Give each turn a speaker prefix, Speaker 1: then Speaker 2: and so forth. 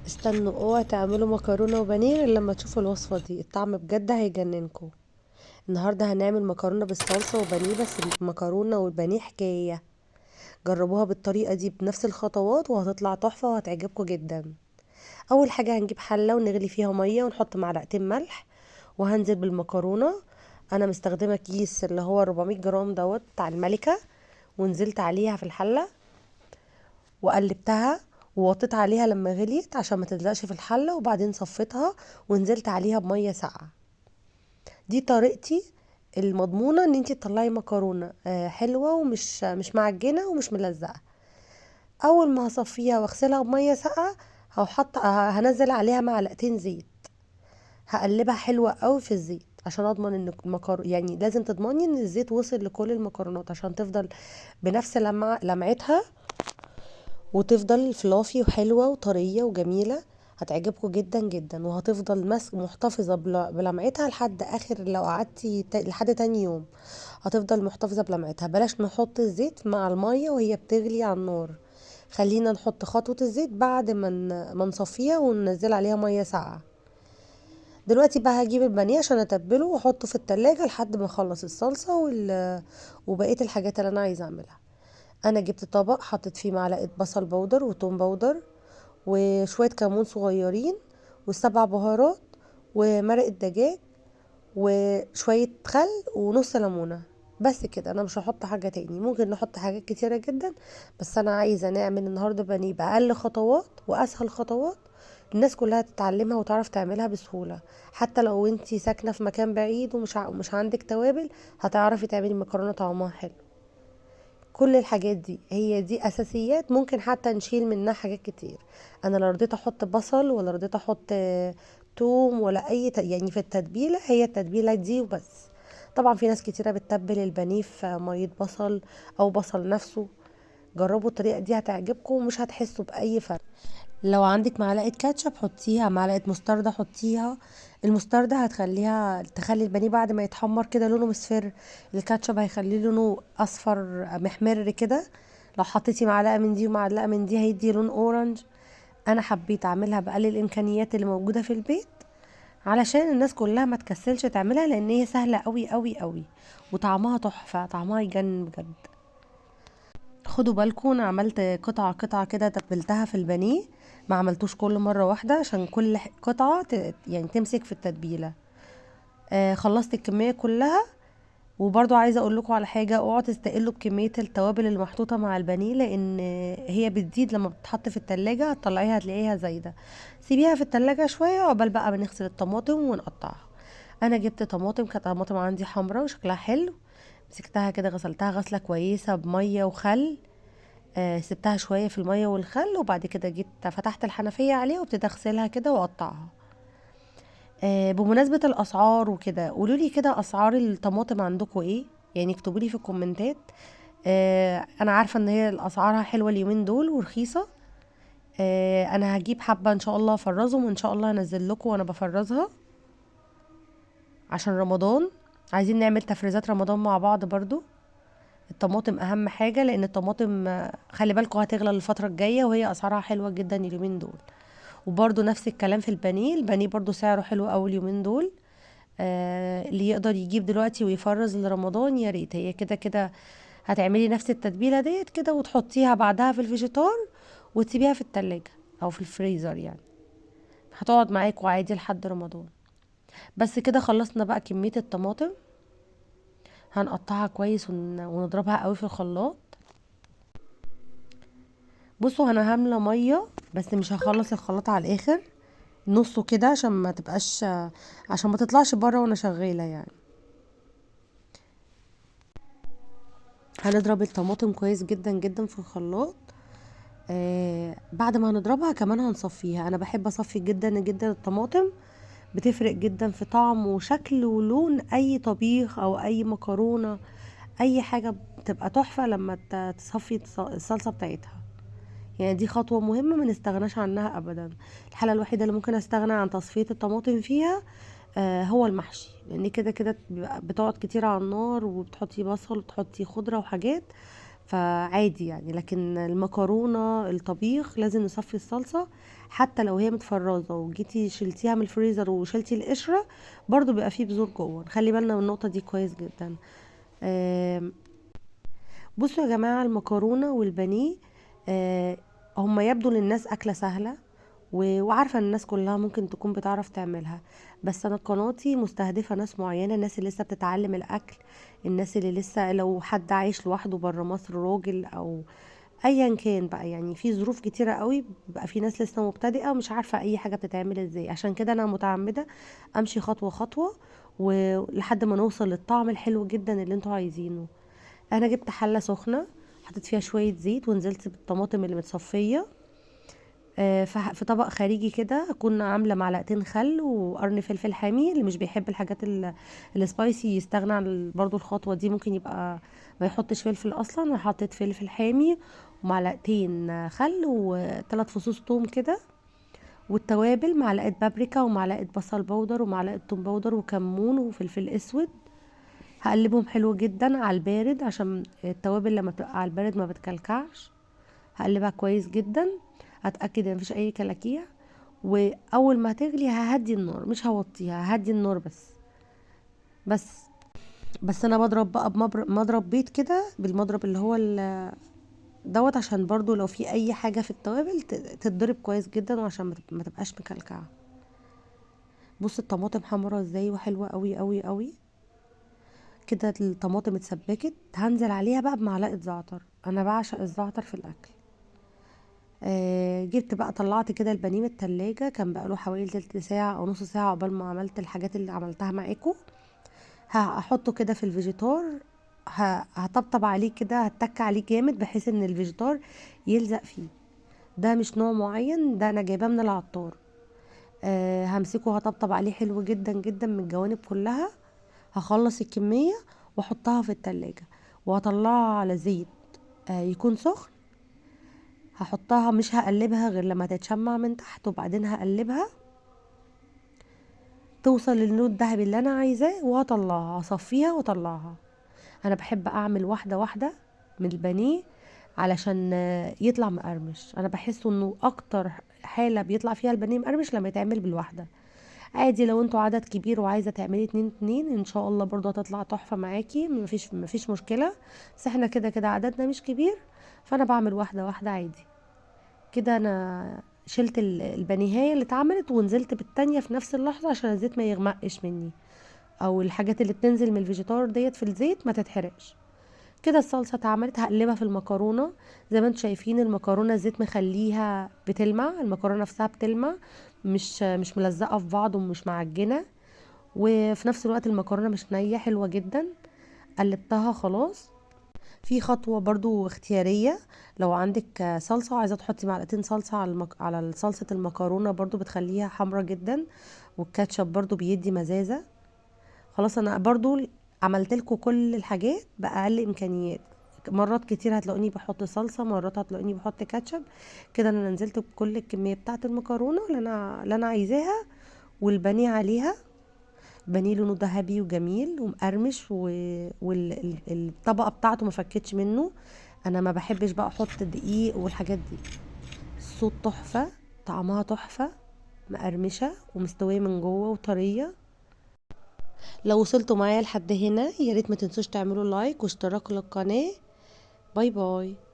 Speaker 1: استنوا، اوعوا تعملوا مكرونه وبانيه غير لما تشوفوا الوصفة دي، الطعم بجد هيجننكم. النهارده هنعمل مكرونه بالصلصه وبانيه، بس المكرونه والبانيه حكاية. جربوها بالطريقة دي بنفس الخطوات وهتطلع تحفة وهتعجبكم جدا. اول حاجة هنجيب حله ونغلي فيها مية ونحط معلقتين ملح، وهنزل بالمكرونه. انا مستخدمة كيس اللي هو 400 جرام دوت بتاع الملكة، ونزلت عليها في الحلة وقلبتها ووطيت عليها لما غليت عشان ما تلزقش في الحلة، وبعدين صفيتها ونزلت عليها بميه ساقعه. دي طريقتي المضمونه ان انتي تطلعي مكرونه حلوة ومش مش معجنه ومش ملزقه. اول ما هصفيها واغسلها بميه ساقعه هنزل عليها معلقتين زيت، هقلبها حلوة قوي في الزيت عشان اضمن ان المكرونه، يعني لازم تضمني ان الزيت وصل لكل المكرونات عشان تفضل بنفس لمعتها وتفضل فلافي وحلوه وطريه وجميلة. هتعجبكم جدا جدا، وهتفضل محتفظة بلمعتها لحد اخر، لو قعدتي لحد تاني يوم هتفضل محتفظة بلمعتها. بلاش نحط الزيت مع المية وهي بتغلي على النار، خلينا نحط خطوة الزيت بعد ما نصفيها وننزل عليها مية ساقعه. دلوقتي بقى هجيب البانيه عشان اتبله واحطه في التلاجة لحد ما اخلص الصلصه وبقية الحاجات اللي انا عايزه اعملها. انا جبت طبق حطيت فيه معلقه بصل بودر وتوم بودر وشوية كمون صغيرين وسبع بهارات ومرقه دجاج وشوية خل ونص ليمونه، بس كده. انا مش هحط حاجة تاني، ممكن نحط حاجات كتيرة جدا، بس انا عايزه نعمل النهارده بانيه باقل خطوات واسهل خطوات الناس كلها تتعلمها وتعرف تعملها بسهولة. حتى لو انتي ساكنة في مكان بعيد ومش عندك توابل هتعرفي تعملي مكرونه طعمها حلو. كل الحاجات دي هي دي اساسيات، ممكن حتى نشيل منها حاجات كتير. انا لا رضيت احط بصل ولا رضيت احط توم ولا اي يعني في التتبيله، هي التتبيله دي وبس. طبعا في ناس كتيرة بتتبل البانيه في مية بصل او بصل نفسه. جربوا الطريقة دي هتعجبكم ومش هتحسوا باي فرق. لو عندك معلقه كاتشب حطيها، معلقه مستردة حطيها. المستردة هتخليها تخلي البانيه بعد ما يتحمر كده لونه مصفر، الكاتشب هيخليه لونه اصفر محمر كده. لو حطيتي معلقه من دي ومعلقة من دي هيدي لون orange. انا حبيت اعملها باقل الامكانيات اللي موجودة في البيت علشان الناس كلها ما تكسلش تعملها، لان هي سهلة قوي قوي قوي وطعمها تحفة، طعمها يجنن بجد. خدوا بالكم انا عملت قطعه قطعه كده تبلتها في البانيه، ما عملتوش كل مرة واحدة عشان كل قطعه يعني تمسك في التتبيله. خلصت الكمية كلها. وبرضو عايزه اقول لكم على حاجة، اوعوا تستقلوا بكمية التوابل اللي محطوطة مع البانيه، لان هي بتزيد لما بتتحط في التلاجة، هتطلعيها هتلاقيها زايدة. سيبيها في التلاجة شوية عقبال بقى بنغسل الطماطم ونقطعها. انا جبت طماطم، كانت طماطم عندي حمراء وشكلها حلو، مسكتها كده غسلتها غسله كويسة بميه وخل، سبتها شوية في المية والخل، وبعد كده جيت فتحت الحنفية عليها وابتديت اغسلها كده واقطعها. بمناسبة الاسعار وكده، قولوا لي كده اسعار الطماطم عندكم ايه؟ يعني اكتبوا لي في الكومنتات. انا عارفه ان هي الاسعارها حلوة اليومين دول ورخيصه. انا هجيب حبه ان شاء الله افرزهم، وان شاء الله هنزل لكم وانا بفرزها عشان رمضان. عايزين نعمل تفريزات رمضان مع بعض برضو. الطماطم اهم حاجة، لان الطماطم خلي بالكم هتغلى الفترة الجاية، وهي اسعارها حلوة جدا اليومين دول. وبرضو نفس الكلام في البانيه، البانيه برضو سعره حلو قوي اليومين دول. اللي يقدر يجيب دلوقتي ويفرز لرمضان يا ريت. هي كده كده هتعملي نفس التتبيله ديت كده وتحطيها بعدها في الفيجيتار وتسيبيها في التلاجة او في الفريزر، يعني هتقعد معاكوا عادي لحد رمضان. بس كده خلصنا بقى كمية الطماطم، هنقطعها كويس ونضربها قوي في الخلاط. بصوا انا هامله مية بس مش هخلص الخلاط على الاخر، نصه كده عشان ما تبقاش، عشان ما تطلعش بره وانا شغالة. يعني هنضرب الطماطم كويس جدا جدا في الخلاط. بعد ما هنضربها كمان هنصفيها. انا بحب اصفي جدا جدا الطماطم، بتفرق جدا في طعم وشكل ولون اي طبيخ او اي مكرونه، اي حاجة بتبقى تحفة لما تصفي الصلصه بتاعتها. يعني دي خطوة مهمة ما نستغناش عنها ابدا. الحالة الوحيدة اللي ممكن استغنى عن تصفية الطماطم فيها هو المحشي، لان كده كده بتقعد كتير على النار وبتحطي بصل وبتحطي خضرة وحاجات، فعادي يعني. لكن المكرونة الطبيخ لازم نصفي الصلصة، حتى لو هي متفرزة وجيتي شلتيها من الفريزر وشلتي القشرة برضو بيبقى فيه بذور جوه. نخلي بالنا من النقطة دي كويس جدا. بصوا يا جماعة، المكرونة والبانيه هما يبدو للناس أكلة سهلة وعارفة ان الناس كلها ممكن تكون بتعرف تعملها، بس انا قناتي مستهدفة ناس معينة، الناس اللي لسه بتتعلم الاكل، الناس اللي لسه لو حد عايش لوحده بره مصر، راجل او ايا كان بقى، في ظروف كتيرة قوي بيبقى في ناس لسه مبتدئة ومش عارفة اي حاجة بتتعمل ازاي. عشان كده انا متعمدة امشي خطوة خطوة ولحد ما نوصل للطعم الحلو جدا اللي انتوا عايزينه. انا جبت حلة سخنة حطيت فيها شوية زيت ونزلت بالطماطم اللي متصفية، في طبق خارجي كده. كنا عاملة معلقتين خل وقرن فلفل حامي، اللي مش بيحب الحاجات السبايسي يستغنى عن برضو الخطوة دي، ممكن يبقى ما يحطش فلفل أصلا. أنا حطيت فلفل حامي ومعلقتين خل وثلاث فصوص توم كده، والتوابل معلقة بابريكا ومعلقة بصل بودر ومعلقة توم بودر وكمون وفلفل اسود. هقلبهم حلو جدا على البارد عشان التوابل لما بتبقى على البارد ما بتكلكعش. هقلبها كويس جدا، هتأكد ان مفيش اي كلاكيع. واول ما تغلي ههدي النار، مش هوطيها، ههدي النار بس بس بس. انا بضرب بقى بمضرب بيض كده، بالمضرب اللي هو دوت، عشان برضو لو في اي حاجة في التوابل تتضرب كويس جدا، وعشان ما تبقاش مكلكعة. بص الطماطم حمرا ازاي وحلوة قوي قوي قوي كده. الطماطم اتسبكت، هنزل عليها بقى بمعلقة زعتر. انا بعشق الزعتر في الاكل. جبت بقى، طلعت كده البانيه من التلاجة، كان بقى له حوالي تلت ساعة او نص ساعة عقبال ما عملت الحاجات اللي عملتها معاكم. هحطه كده في الفيجيتار، هطبطب عليه كده، هتك عليه جامد بحيث ان الفيجيتار يلزق فيه. ده مش نوع معين، ده انا جايباه من العطار. همسكه هطبطب عليه حلو جدا جدا من الجوانب كلها. هخلص الكمية واحطها في التلاجة، وهطلعها على زيت، يكون سخن. هحطها، مش هقلبها غير لما تتشمع من تحت، وبعدين هقلبها توصل للون الذهبي اللي انا عايزاه، وهطلعها، هصفيها واطلعها. انا بحب اعمل واحده واحده من البانيه علشان يطلع مقرمش. انا بحس انه اكتر حاله بيطلع فيها البانيه مقرمش لما يتعمل بالواحده. عادي لو انتوا عدد كبير وعايزه تعملي 2 2 ان شاء الله برضو هتطلع تحفه معاكي، مفيش مشكله. بس احنا كده كده عددنا مش كبير، فانا بعمل واحده واحده عادي كده. انا شلت البانيهايه اللي اتعملت ونزلت بالتانية في نفس اللحظه عشان الزيت ما يغمقش مني، او الحاجات اللي بتنزل من الفيجيتار ديت في الزيت ما تتحرقش. كده الصلصه اتعملت، هقلبها في المكرونه. زي ما انتم شايفين المكرونه الزيت مخليها بتلمع، المكرونه نفسها بتلمع، مش ملزقه في بعض ومش معجنه، وفي نفس الوقت المكرونه مش نيه، حلوه جدا. قلبتها خلاص. في خطوه برضو اختياريه، لو عندك صلصه وعايزه تحطي معلقتين صلصه على صلصه المكرونه برضو بتخليها حمرا جدا، والكاتشب برضو بيدي مزازه. خلاص انا برضو عملت لكم كل الحاجات باقل امكانيات. مرات كتير هتلاقوني بحط صلصه، مرات هتلاقوني بحط كاتشب. كده انا نزلت بكل الكميه بتاعه المكرونه اللي انا عايزاها، والبانيه عليها. بانيه لونه ذهبي وجميل ومقرمش، والطبقه بتاعته ما فكتش منه. انا ما بحبش بقى احط دقيق والحاجات دي. الصوت تحفه، طعمها تحفه، مقرمشه ومستويه من جوه وطريه. لو وصلتوا معايا لحد هنا يا ريت ما تنسوش تعملوا like واشتراك للقناه. bye bye.